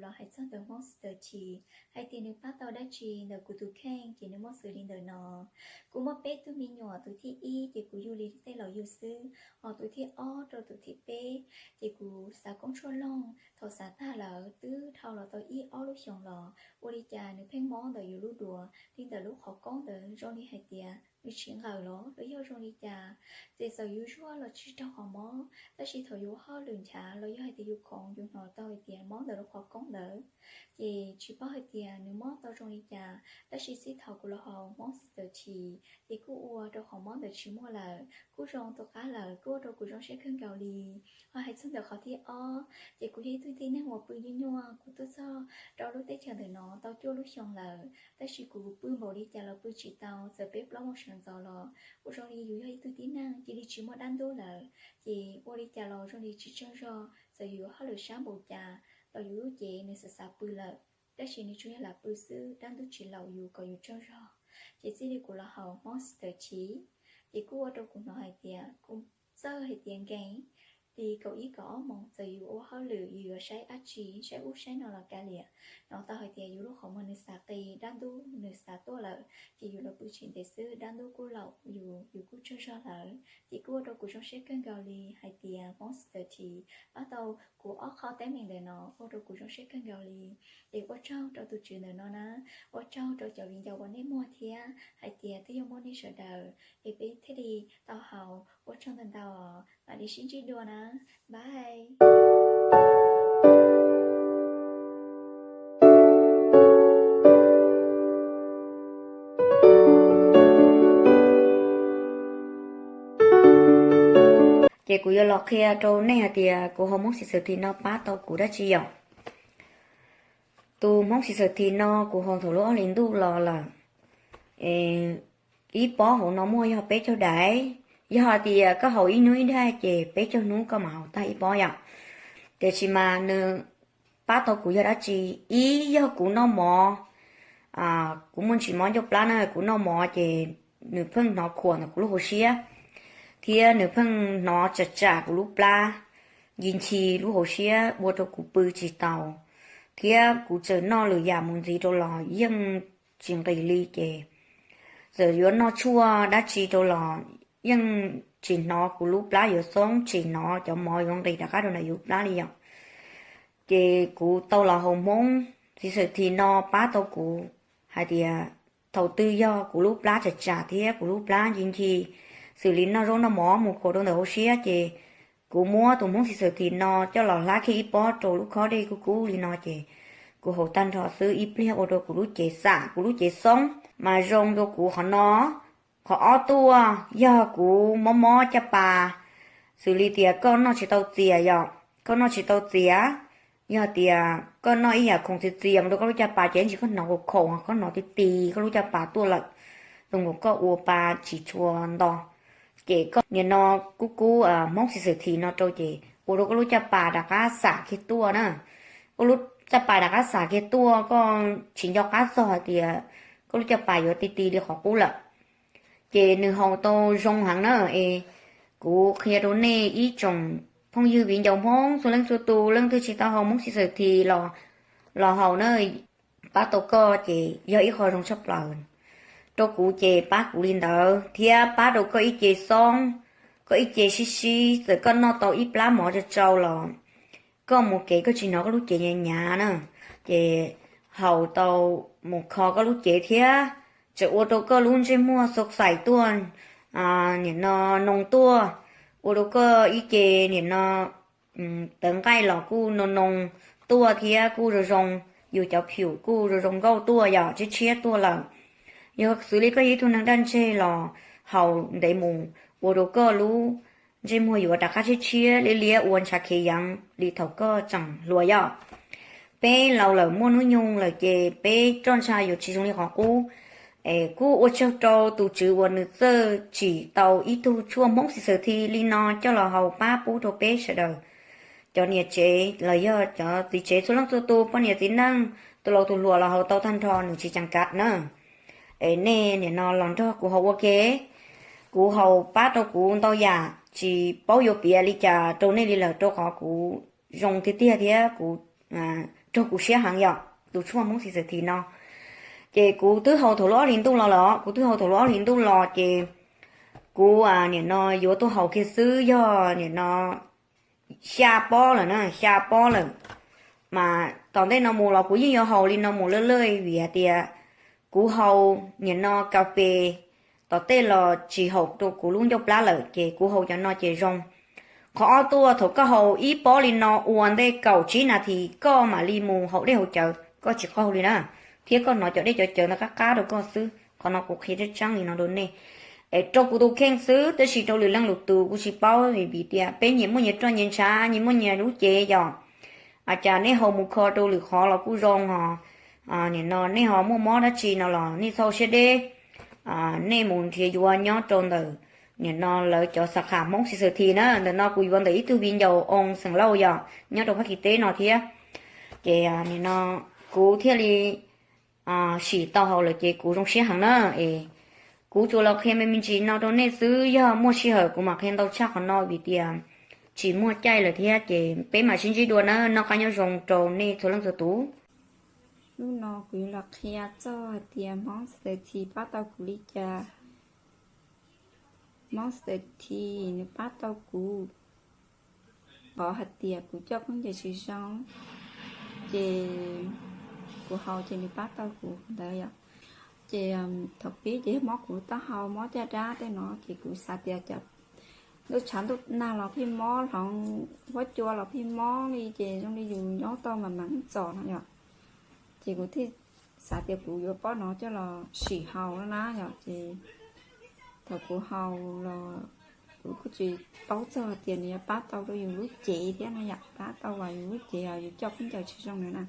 Hais txog ntawm Hmoob Sister T hais tias nws pab tau dab tsi ntawm kuv tus kheej ces nws muaj xws li ntawm no. Kuv muaj peb tug me nyuam, tus thib ib ces kuv yug li tej laus yug xwb, ho tus thib ob rau tus thib peb ces kuv xav koob tshuaj loog, thaum xav tag lawm twb dhau los tau ib ob lub xyoos los ua li cas nws pheej mob ntawm yus lub duav li ntawm lub qhov koob ntawd zoo li hais tias nws tsis nqawm los los yog zoo li cas. Ces txawm yus zuaj los tsis raug qhov mob, tab sis thaum yus ua hauj lwm nchav los yog hais tias yus khoov yus hnov tau hais tias mob ntawm lub qhov koob ntawd. Ces tsis paub hais tias nws mob tau zoo li cas, tab sis txij thaum kuv los haus Hmoob Sister T ces kuj ua rau qhov mob ntawd tsis muaj lawm, kuj zoo tus qab lawm, kuj ua rau kuv zoo siab kawg nkaus li. Ho hais txog ntawm qhov thib ob, ces kuv yog ib tug tib neeg uas pw nyuaj nyuaj, kuv tuaj txog rau lub teb chaws ntawm no tau cuaj lub xyoo lawm, tab sis kuv pw npaum li cas los pw tsis tau, txawm peb plaub moos sawv ntxov los ua zoo li yus yog ib tug tib neeg cia li tsis muaj dab ntub lawm. Ces ua li cas los zoo li tsis tsaug zog, txawm yus hauj lwm sab npaum cas los yus lub cev nws xav xav pw lawm, tab sis nws tsuas yog lam pw xwb, dab ntub tsis laum yus kom yus tsaug zog. Ces txij li kuv los haus Hmoob Sister T, ces kuj ua rau kuv hnov hais tias kuv txawj hais tias nkees li kaum ib kaum ob moos, txawm yus ua hauj lwm yus yuav saib dab tsi, saib ub saib no los kav liam, hnov tau hais tias yus lub qhov muag nws xav qi, dab ntub nws xav tuaj lawm, ces yus los pw tsis ntev xwb dab ntub kuj laum yus, yus kuj tsaug zog lawm. Ces kuj ua rau kuv zoo siab kawg nkaus li hais tias Hmoob Sister T pab tau kuv ob qho teeb meem ntawm no, ua rau kuv zoo siab kawg nkaus li. Es ua tsaug rau tus tswv ntawm no na, ua tsaug rau cov viv ncaus uas nej muag thiab hais tias twb yog muaj nej sawv daws es peb thiaj li tau haus. Ua tsaug ntau ntau, mam li sib ntsib dua na. Bye. Ces kuv yuav los qhia rau nej hais tias kuv haus Hmoob Sister T no pab tau kuv dab tsi yom. Tus Hmoob Sister T no kuv haus thaum lub ob hlis ntuj los lawm. Ib pob hauv no muaj yog peb caug daim. Yog hais tias koj haus ib hnub ib daim ces peb caug hnub koj mam haus tag ib pob yom. Tiam sis mas nws pab tau kuv yog dab tsi? Ib yog kuv noj mov, kuv muaj ntsis mob ncauj plab na, kuv noj mov ces nws pheej hnov khuam ntawm kuv lub hauv siab, thiab nws pheej hnov tsam tsam kuv lub plab, nci nchi lub hauv siab ua rau kuv pw tsis tau, thiab kuv txawm noj lwm yam mus ntxiv rau los yeej tsis nqis li ces txawm yuav noj tshuaj dab tsi rau los yeej tsis hnov kuv lub plab yuav xoob, tsis hnov cov mov yuav nqis rov qab rau ntawm yus plab li yom. Ces kuv tau los haus Hmoob Sister T no pab tau kuv hais tias thaum twg yog kuv lub plab tsam tsam thiab kuv lub plab nci nci, xws li noj zaub noj mov mus khuam rau ntawm hauv siab ces kuv muab tus Hmoob Sister T no coj los hlab kiag ib pob rau lub khob dej kub kub li no ces kuv haus tag nrho xwb ib pliag ua rau kuv lub cev xam, kuv lub cev xoob. Mas zoo rau kuv qhov no, qhov ob tuaj yog kuv mob mob caj pas, xws li tias koj noj tsis tau txias yom, koj noj tsis tau txias, yog tias koj noj ib yam khoom txias txias mus rau koj lub caj pas ces ntsis koj hnov khaum khaum, koj hnov ti ti koj lub caj pas tuaj lawm, zoo nkaus koj ua pa tsis tshua nto. Ces koj nim no kub kub Hmoob Sister T no rau ces ua rau koj lub caj pas rov qab xam kiag tuaj na. Koj lub caj pas rov qab xam kiag tuaj, koj tsis nco qab txog hais tias koj lub caj pas yuav ti ti li qhov qub lawm. Ces nws haus tau zoo heev na. Es kuv qhia rau nej ib tsoom phooj ywg viv ncaus Hmoob txhua leej txhua tus, leej twg tsis tau haus Hmoob Sister T los, los haus na, pab tau koj ces yog ib qho zoo tshaj plaws. Rau kuv ces pab kuv li ntawd thiab pab rau koj ib ce xoob, koj ib ce sib sib, txawm koj noj tau ib plab mov tsau tsau los koj mus kev koj tsis hnov koj lub cev nyav nyav na, ces haus tau mus kho koj lub cev thiab tseem ua rau koj lub ntsej muag xau xais tuaj, nim no noo tuaj, ua rau koj ib ce nim no tawv nqaij los kuj noo noo tuaj thiab kuj zoo zoo, yus cov phium kuj zoo zoo nkauj tuaj yom, tshiab tshiab tuaj lawm. Yog xws li koj yog ib tug neeg daj ntseg los haus ntev mus ua rau koj lub ntsej muag yuav rov qab tshiab tshiab liab liab ua ntshav khiav yeev li thaum koj tseem hluas yom. Peb laus lawm muaj hnub nyoog lawm ces peb roj ntsha yuav tsis zoo li qhov qub. Es kuj ua tsaug rau tus tswv uas nws txawj tsim tau ib tug tshuaj Hmoob Sister T li no coj los haus pab pub rau peb sawv daws cov niam tsev los yog cov txiv tsev txhua leej txhua tus, poj niam txiv neej, tus laus tus hluas los haus tau tag nrho, nws tsis ceev kav na. Es nej nim no los nrog kuv haus ua ke, kuv haus pab rau kuv ntau yam, tsis paub yuav piav li cas rau nej li lawm, rau qhov kuv zoo tiag tiag thiab kuv raug kuv siab heev yom, tus tshuaj Hmoob Xi Xas This no. Ces kuv twb haus thaum lub ob hlis ntuj los lawm, kuv twb haus thaum lub ob hlis ntuj los ces kuv nim no yuav tuaj haus kiag xwb, yog nim no xya pob lawm na, xya pob lawm. Mas tom ntej no mus los kuv yeej yuav haus li no mus lawj lawj vim hais tias kuv haus nim no kas fes tom tej los tsis haum rau kuv lub ncauj plab lawm, ces kuv haus cov no ces zoo. Qhov ob tuaj, thaum koj haus ib pob li no ua ntej kaum tsib nas this koj mam li mus haus dej haus cawv, koj tsis qaug li na, thiab koj hnov cov dej cov cawv ntawd qab qab rau koj xwb. Qhov no kuv qhia tseeb tseeb li no rau nej, es rau kuv tus kheej xwb, tab sis rau lwm leej lwm tus kuv tsis paub, vim tias peb nyias muaj nyias roj nyias ntshav, nyias muaj nyias lub cev yom. Cas nej haus mus kho rau lwm qhov los kuj zoo os. Nim no nej ho muaj mob dab tsi no los nej txhob siab deb, nej mus nrhiav yuav nyob rau ntawm nim no lawv cov xab khas Hmoob Xi Xas This na. Ntawm no kuv yuav ntawm ib tug viv ncaus oo xeem Lauj yom, nyob rau Fab Kis teb no thiab. Ces nim no kuv thiaj li sim tau haus lawm ces kuv zoo siab heev na. Es kuv tsuas los qhia me me ntsis no rau nej xwb, yog muaj sij hawm kuv mam qhia ntau tshaj qhov no vim tias tsis muaj caij lawm thiab. Ces peb mam sib ntsib dua na, noj qab nyob zoo rau nej txhua leej txhua tus. Hnub no kuv yuav los qhia txog hais tias Hmoob Xi Xas This pab tau kuv li cas. Hmoob Xi Xas This nws pab tau kuv qhov hais tias kuv coj khaub ncaws tsis zoo, ces kuv haus ces nws pab tau kuv ntawd yom. Ces thaum pib ces yog mob kuv taub hau, mob caj dab tej no ces kuv xav tias cas ntuj tshav ntuj nag los pheej mob, hloov huab cua los pheej mob li, ces zoo li yus nyob tau mas mas txom no yom. Ces kuv thiaj xav tias kuv yuav pob no coj los sim haus na yom. Ces thaum kuv haus los kuv kuj tsis paub txog tias nws yuav pab tau rau yus lub cev thiab no yom, pab tau yus lub cev yus coj khaub ncaws tsis zoo na.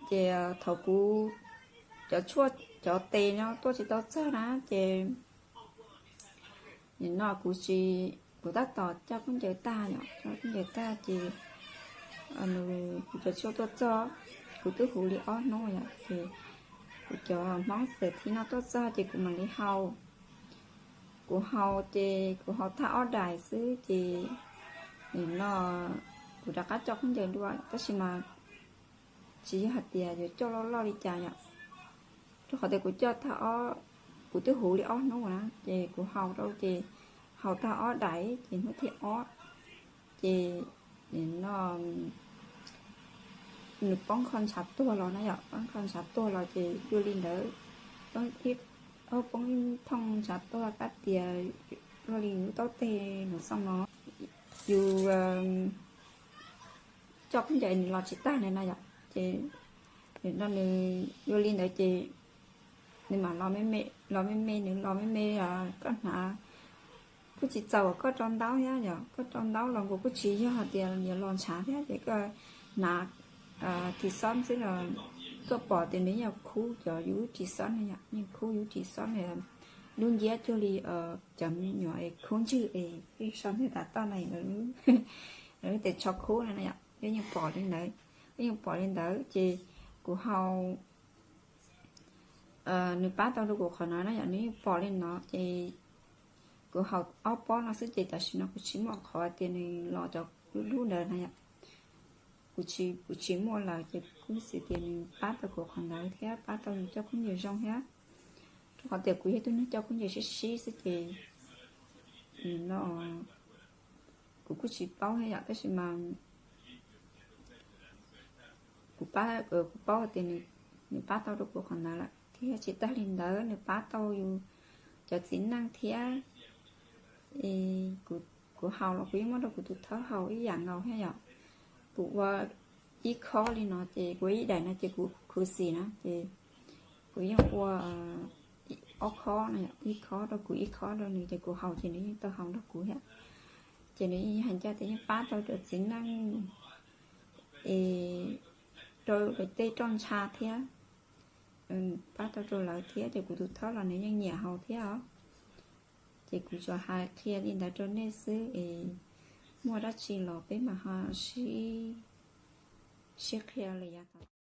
Ces thaum kuv, cov tshuaj, cov tes no tuaj tsis tau txog na, ces nim no kuv tsis, kuv tab tom coj khaub ncaws tag yom, coj khaub ncaws tag ces kuv cov tshuaj tuaj txog, kuv twb huv li ob hnub yom, ces kuv cov Hmoob Xi Xas This no tuaj txog ces kuv mam li haus. Kuv haus ces kuv haus tag ob daim xwb ces nim no kuv rov qab coj khaub ncaws dua, tab sis mas tsis yog hais tias yuav coj loj loj li cas yom, rau qhov tias kuv coj tag ob, kuv twb huv li ob hnub na, ces kuv haus rau ces haus tag ob daim ces hnub thib ob ces nim no nws poob kho ntshav tuag los na yom, poob kho ntshav tuag los ces dua li ntawd, poob ib, poob ib thooj ntshav tuag kab tias luaj li yus lub taub teg no xoo no, yus coj khaub ncaws nws los tsis tag li no yom, ces nim no nws dua li ntawd ces nws mam los me me, los me me, nws los me me, koj hnav kuj tsis txaus koj rau ntaub thiab yom, koj rau ntaub los nkaus kuj tsis yog hais tias yuav los ntshav thiab ces koj hnav ris xob xwb los koj pom tias nws yeej khub cov yus ris xob na yom, yeej khub yus ris xob na, lub nciab cuag li cov me nyuam es khub ntswg es peb sau ntawv tas toj na, lawv tias tsho khub na yom, yeej pom li ntawd, yeej pom li ntawd ces kuv haus, nws pab tau rau kuv qhov no na yom, nws yeej pom li no ces kuv haus ob pob no xwb ces tam sim no kuv tsis muaj qhov tias nws los cov dub dub ntawd na yom. Kuv tsis, kuv tsis muaj lawm ces kuv xav tias nws pab tau kuv qhov ntawd thiab pab tau yus coj khaub ncaws zoo thiab, rau qhov tias kuv yog ib tug neeg coj khaub ncaws sib sib xwb ces no kuv kuj tsis paub thiab yom, tab sis mas kuv pab, kuv paub hais tias nws pab tau rau kuv qhov ntawd lawm thiab tsis tag li ntawd nws pab tau yus cov txiv neej thiab. Kuv haus los kuv yeej muab rau kuv tus thawj haus ib yam nkaus thiab yom. Kuv ua ib khob li no ces kuv ua ib daim no ces kuv khuv xim na ces kuv yeej ua ob khob no, ib khob rau kuv ib khob rau nws ces kuv haus ces nws yeej tau haus nrog kuv thiab. Ces nws yeej hais ncaj tias yeej pab tau cov txiv neej es rau lawv tej roj ntsha thiab, pab tau rau lawv thiab ces kuv tus thawj los nws yeej nyiam haus thiab os. Ces kuv tsuas hais qhia li ntawd rau nej xwb es muaj dab tsi los peb mam ho sib, sib qhia li yav tom